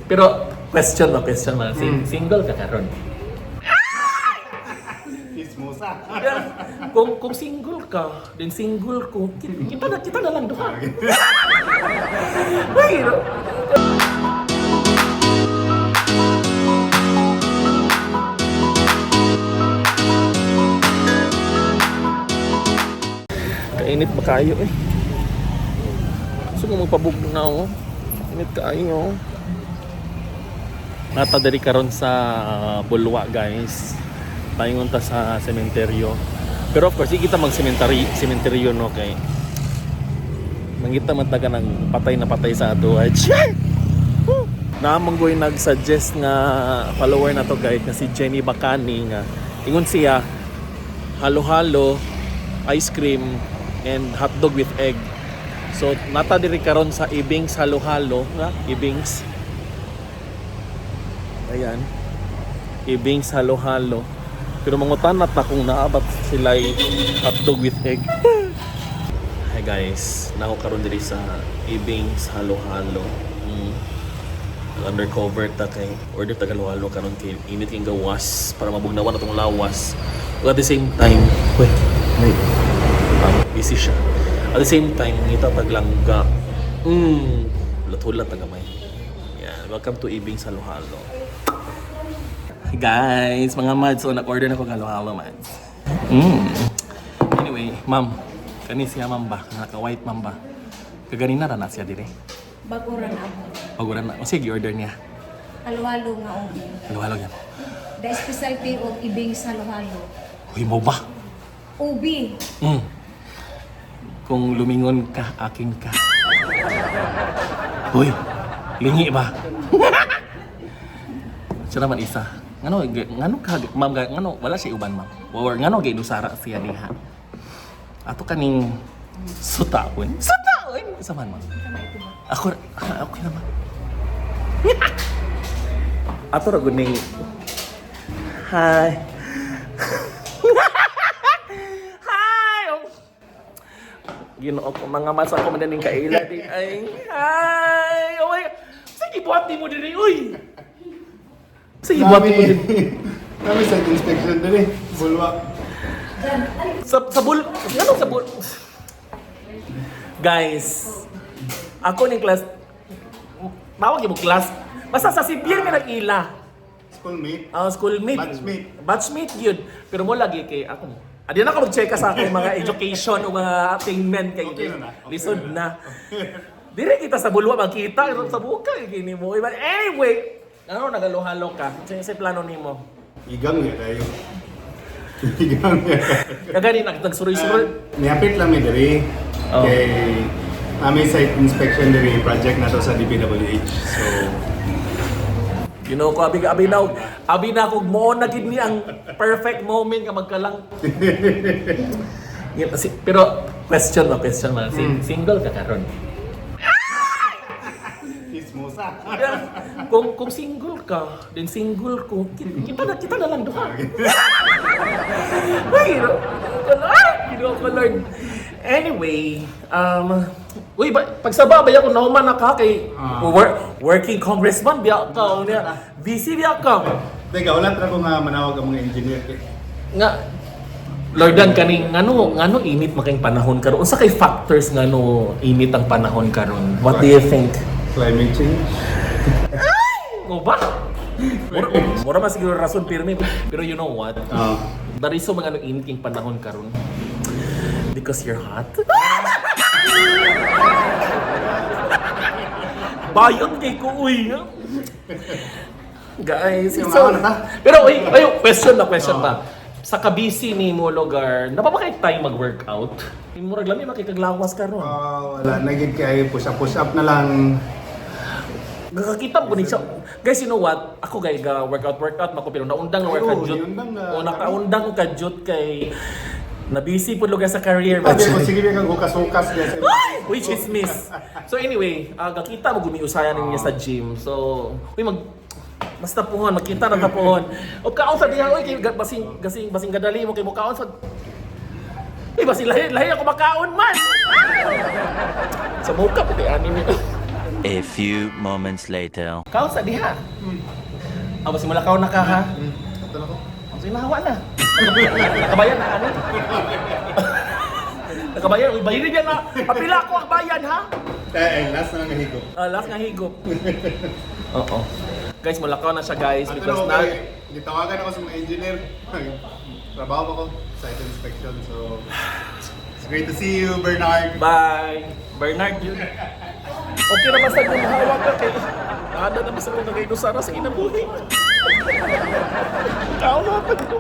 Pero question ba, question ba? Single ka karon? Chismosa. Kung single ka, then single ko, kita na lang duha. Ay, no. Kainit ba kayo eh? Gusto ko magpabugnaw oh. Init kaayo. Nata diri karon sa Bulwa, guys. Paingon ta sa sementeryo. Pero of course, di kita mag cemetery sementeryo no kay mangita man taga ng patay na patay sa ato. Ay, tiyay! Woo! Naamang goy nag-suggest nga follower na to guys na si Jenny Bacani nga ingon siya halo-halo, ice cream and hotdog with egg. So nata diri karon sa Ibings Halo-Halo, nga Ibings. Ayan. Ibings Halo-Halo. Pero mangutan na ta kung naabat sila hotdog with egg. Hi guys, nako karon diri sa Ibings Halo-Halo. Undercover ta kay order ta halo-halo karon kay init kay gawas para mabugnawan atong lawas. Ug at the same time, wait, wait. Busy siya. At the same time, ngita taglangga. Hulat-hulat ta gamay. Yeah, welcome to Ibings Halo-Halo. Hi guys, mga mads, so nag-order na ko ng halo-halo, mads. Anyway, ma'am, kani siya ma'am ba? Naka-white ma'am ba? Kaganina ra na siya dire. Bago ra na ako. Pagura na. O sige, order niya. Halo-halo nga ubi. Halo-halo yan. The specialty of ibing sa halo-halo. Uy, mo ba? Ubi. Kung lumingon ka, akin ka. Uy, lingi ba? Siya naman isa. Ngano, ngano ka, ma'am, ngano, wala siya uban, ma'am. Or ngano, ginusara siya diha. Ato kaning sutaon. Sutaon! Isa man, ma'am. Tama ito ba? Ako, ah, okay naman. Ato ra gud ning Hi. Hi. Oh. Ginoo ko mga masa ko man ning kaila di ay. Hi. Oh my God. Sige buhat nimo diri uy. Sige buhat nimo diri. Kami site inspection diri. Bulwa. Sa bul ngano sa bul. Guys, ako ning class tawag mo class. Basta sa Sibir mi nag-ila. Schoolmate. Ang schoolmate. Batchmate. Batchmate yun. Pero mo lagi kay ako. Adi na ako mag-check sa akong mga education o mga attainment kay Okay na na. Okay lisod na na. Dire kita sa bulwa magkita pero sa buka kini mo. But anyway, ano nagalo-halo ka? Sa plano nimo? Igang ya tayo. Igang ya. Kagani nag nagsuroy-suroy. Nihapit lang mi diri. Oh. Kay kami site inspection diri project na to sa DPWH. So You know ko abi abi na abi na kog mo na gid ni ang perfect moment nga magkalang. Yun, pero question ba question ba single ka karon? Chismosa. Kung single ka, then single ko, kita na lang duha. Ay, ay, Ginoo ko Lord. Anyway, uy, ba, pagsaba ba ako nauman na ka kay working congressman biya ka unya. VC biya ka. Teka, wala tra ko nga manawag ang mga engineer kay. Nga Lordan kaning ngano ngano init making panahon karon? Unsa kay factors ngano init ang panahon karon? What do you think? Climate change. O ba? Mura man siguro rason pirmi. Pero you know what? Ah. The reason mga anong init yung panahon karon because you're hot. Bayot kay ko uy. Guys, it's Yung so... ano na? Pero uy, ay, question na question pa. Sa kabisi ni mo lugar, napapakait tayo mag-workout? Murag lami makikaglawas karon. Ah, wala na gid kay push up push up na lang. Nakakita ko ni siya. Guys, you know what? Ako gay ga workout workout mako pero naundang na Ay, workout oo, jut. naundang na. O nakaundang ko kajut kay na busy pud lugar sa career ba. Sabi ko sige kang hukas-hukas guys. Which is miss. So anyway, gakita mo gumiusayan ninyo sa gym. So, uy mag basta puhon, magkita na tapuhon. O kaon sa diha oy kay basing gasing basing gadali mo kay mo kaon sa Uy, basing lahi lahi ako makaon man. Sa muka pud ani ni. A few moments later. Kaon sa diha. Aba simula kaon na ka ha. Ato na ko. Ang sinahawa na. Nakabayan na ano? Nakabayan, uy, bayarin niya na. Apila ko ang bayan ha. Eh, eh, last na lang nahigop. Ah, last nga higop. Oo. Guys, mulakaw na siya, guys, Ato na because ko na kay gitawagan ako sa mga engineer. Trabaho pa ko site inspection, so it's great to see you, Bernard. Bye. Bernard yun. Okay naman sa kung hawak ka kay Ada naman sa kung kay Sara sa kinabuhi. Kaon na ko.